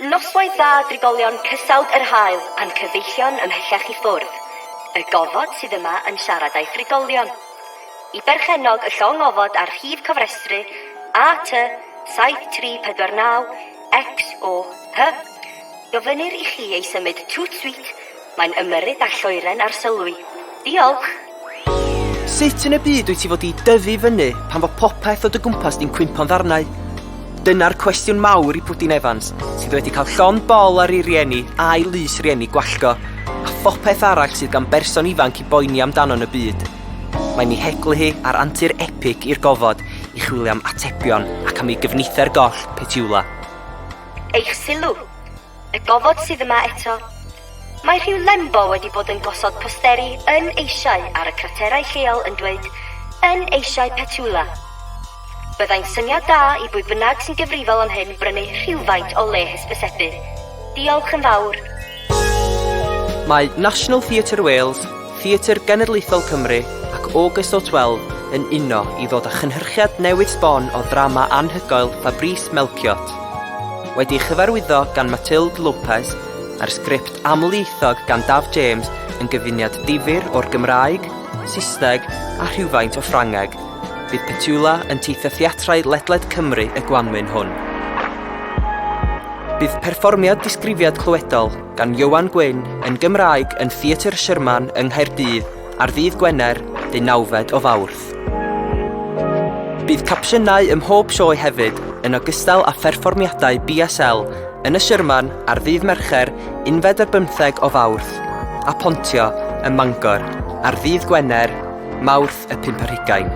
Noswaith dda drigolion Cysawd yr Haul a'n cyfeillion ymhellach i ffwrdd. Y gofod sydd yma yn siarad â'i thrigolion. I berchennog y llong ofod a'r rhif cofrestru AT 7349 XOH, gofynnir i chi ei symud toot sweet, mae'n ymyrryd â lloeren arsylwi. Diolch! Sut yn y byd wyt ti fod i dyfu fyny pan fo popeth o dy gwmpas di'n cwympo'n ddarnau? Dyna'r cwestiwn mawr i Pwdin Evans, sydd wedi cael llond bol ar ei rieni a'i lys rieni gwallgo, a phopeth arall sydd gan berson ifanc i boeni amdano yn y byd. Mae'n ei heglu hi ar antur epig i'r gofod i chwilio am atebion ac am ei gyfnither goll, Petula. Eich sylw! Y gofod sydd yma eto. Mae rhyw lembo wedi bod yn gosod posteri yn eisiau ar y craterau lleol yn dweud 'Yn eisiau Petula'. Byddai'n syniad da i bwy bynnag sy'n gyfrifol am hyn brynu rhywfaint o le hysbysebu. Diolch yn fawr. Mae National Theatre Wales, Theatr Genedlaethol Cymru ac August o 12 yn uno i ddod â chynhyrchiad newydd sbon o ddrama anhygoel Fabrice Melchiot. Wedi'i chyfarwyddo gan Mathilde Lopez a'r sgript amlieithog gan Daf James yn gyfuniad difyr o'r Gymraeg, Saesneg a rhywfaint o Ffrangeg, bydd Petula yn teithio theatrau ledled Cymru y gwanwyn hwn. Bydd perfformiad disgrifiad clywedol gan Ioan Gwyn yn Gymraeg yn Theatr Sherman yng Nghaerdydd ar ddydd Gwener, deunawfed o Fawrth. Bydd capsiynau ym mhob sioe hefyd, yn ogystal â pherfformiadau BSL yn y Sherman ar ddydd Mercher unfed ar bymtheg o Fawrth a Pontio ym Mangor ar ddydd Gwener, Mawrth y pump ar hugain.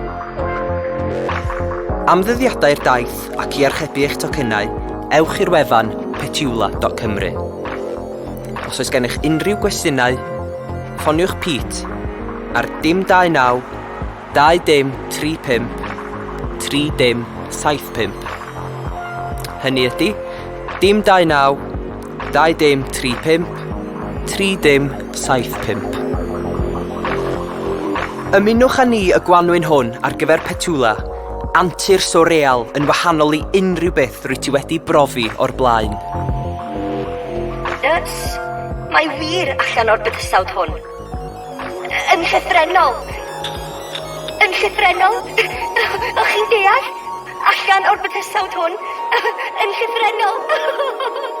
Am ddyddiadau'r daith ac i archebu eich tocynnau, ewch i'r wefan petula.cymru. Os oes gennych unrhyw gwestiynau, ffoniwch Pete ar dim 29 2 dim 3 5 3 dim 7 5. Hynny ydy, dim 29 2 dim 3 5 3 dim 7 5. Ymunwch â ni y gwanwyn hwn ar gyfer Petula, antur swrreal yn wahanol i unrhyw beth rwyt ti wedi brofi o'r blaen. Ys, mae wir allan o'r bydysawd hwn. Yn llythrennol. Yn llythrennol. O'ch chi'n deall? Allan o'r bydysawd hwn. Yn llythrennol.